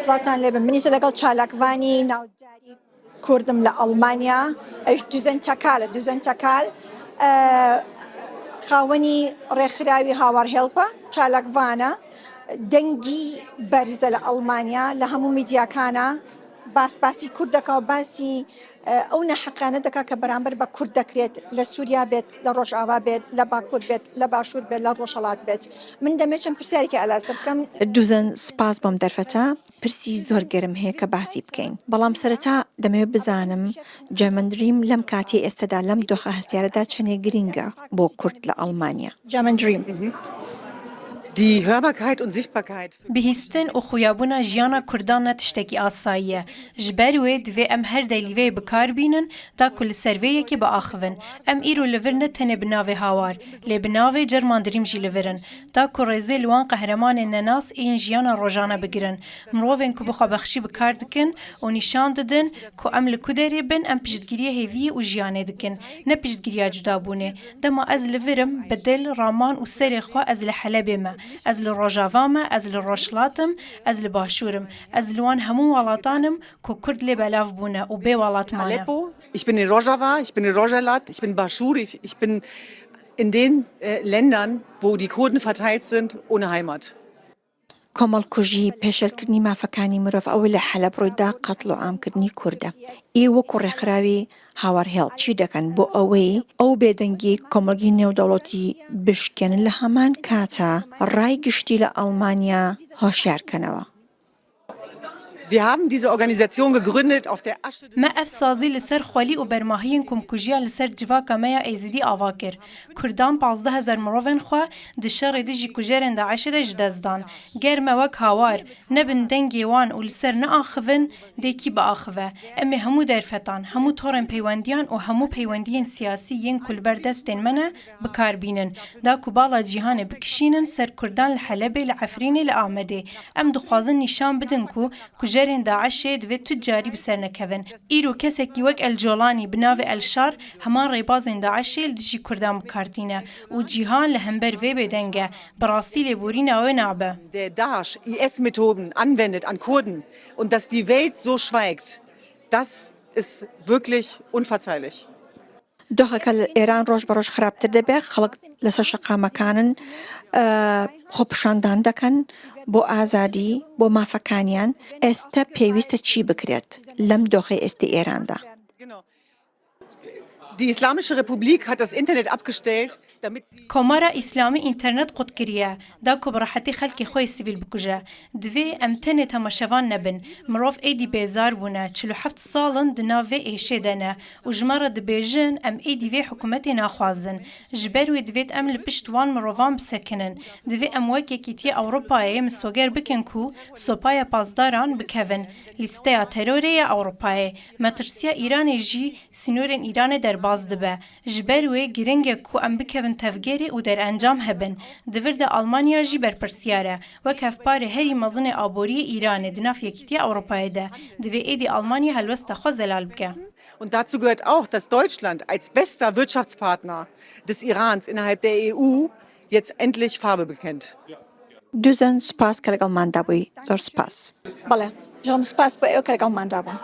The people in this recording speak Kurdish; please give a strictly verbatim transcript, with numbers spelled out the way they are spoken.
سڵاوتان لێبێ، منیش لەگەڵ چالاکڤانی ناوداری کوردم لە ئەڵمانیا، ئەویش دوزەن تەکالە، دوزەن تەکال، ئە، خاوەنی ڕێکخراوی هاوار هێڵپە، چالاکڤانە، دەنگی بەرزە لە ئەڵمانیا، لە هەموو میدیاکانە باس باسی کورد دەکا و باسی، ئە، ئەو نەحەقانە دەکا کە بەرامبەر بە کورد دەکرێت، لە سووریا بێت، لە ڕۆژاوا بێت، لە باکوور بێت، لە باشوور بێت، لە ڕۆژهەڵات بێت. من دەمێ چەند پرسیارێکی ئەلاسە بکەم. دوزەن سپاس بۆم دەرفەتە. پرسی زۆر گەرم هەیە کە باسی بکەین، بەڵام سەرەتا دەمەوێت بزانم German Dream لەم کاتەی ئێستەدا، لەم دۆخە هەستیارەدا چەندێک گرینگە بۆ کورد لە ئەڵمانیا؟ German Dream. Die Hörbarkeit und Sichtbarkeit. Bihîstin û xuyabûna jiyana Kurdan ne tiştekî asayî ye. Ji ber wê divê em her delîveyê bi kar bînin, da ku li ser vê yekê biaxivin. Em îro li vir ne tenê bi navê Hawar, lê bi navê German Dream jî li vir in, da ku rêzê li wan qehremanên nenas ên jiyana rojane bigirin. Mirovên ku bi xwebexşî bi kar dikin û nîşan didin ku em li ku derê bin, em piştgiriyê hêviyê û jiyanê dikin, ne piştgiriya cudabûnê. Dema ez li vir im, bi dil, raman û serê xwe ez li Helebê me, ez li Rojava me, ez li Rojhilat im, ez li Başûr im, ez li wan hemû welatan im ku Kurd lê belav bûne û bê welat mane. Aleppo, ich bin in Rojava, ich bin in Rojhelat, ich bin Baschur, ich, ich bin in den, äh, Ländern, wo die Kurden verteilt sind, ohne Heimat. کۆمەڵکوژی، پێشێلکردنی مافەکانی مرۆڤ، ئەوەی لە حەلەب ڕوویدا قەتڵ و عامکردنی کوردە. ئێ وەکو ڕێکخراوی هاوار هێڵ چی دەکەن بۆ ئەوەی ئەو بێدەنگی کۆمەڵگی نێودەوڵەتی بشکێنن، لە هەمان کاتا ڕای گشتی لە ئەڵمانیا هۆشیارکەنەوە؟ Wir haben diese Organisation gegründet auf der Asche des Me ev sazî li ser xwelî û bermahiyên komkujiya li ser civaka me ya Êzidî ava kir. Kurdan pazdeh hezar mirovên xwe di şerê dijî kujerên DAIŞê de ji dest dan. Ger me wek Hawar nebin dengê wan û li ser neaxivin, dê kî biaxive? Em ê hemû derfetan, hemû torên peywendiyan û hemû peywendiyên siyasî yên ku li ber destên me ne, bi kar bînin, da ku bala cîhanê bikişînin ser Kurdan li Helebê, li Efrînê, li Amedê. Em dixwazin nîşan bidin ku kujerên DAIŞê divê tu carî bi ser nekevin. Îro kesekî wek El Colanî bi navê El Şar heman rêbazên DAIŞê li dijî Kurdan bi kar tîne û cîhan li hember vê bêdeng e. Bi rastî lêborîna wê nabe. Der DAIŞ I S-Methoden anwendet an Kurden und dass die Welt so schweigt, das ist wirklich unverzeihlich. دۆخەکە لە ئێران ڕۆژ بە ڕۆژ خراپتر دەبێت. خەڵک لەسەر شەقامەکانن، ئە، خۆپیشاندان دەکەن بۆ ئازادی، بۆ مافەکانیان. ئێستا پێویستە چی بکرێت لەم دۆخی ئێستی ئێراندا؟ Die Islamische Republik hat das Internet abgestellt, damit sie Komara Îslamî înternet qut kiriye, da ku bi rehetî xelkê xwe yê sivîl bikuje. Divê em tenê temaşevan nebin. Mirov êdî bêzar bûne, çil û heft sal in di nav vê êşê de ne û ji me re dibêjin, em êdî vê hikûmetê naxwazin. Ji ber wê divêt em li pişt wan mirovan bisekinin. Divê em wek Yekîtiya Ewropayê misoger bikin ku sopaya pasdaran bikevin lîsteya terorê ya Ewropayê. Metirsiya Îranê jî sînorên Îranê derbas dibe. Ji ber wê giring e ku em bikevin tevgerê û derencam hebin. Di vir de Almanya jî berpirsiyar e. Wek hevparê herî mezin ê aboriyê Îranê di nav Yekîtiya Ewropayê de, divê êdî Almanya helwesta xwe zelal bike. Und dazu gehört auch, dass Deutschland als bester Wirtschaftspartner des Irans innerhalb der E U jetzt endlich Farbe bekennt. دوزەن، سوپاس کە لەگەڵماندا بووی. زۆر سوپاس. بەڵێ، زۆر سوپاس بۆ ئێوە کە لەگەڵماندا بوون.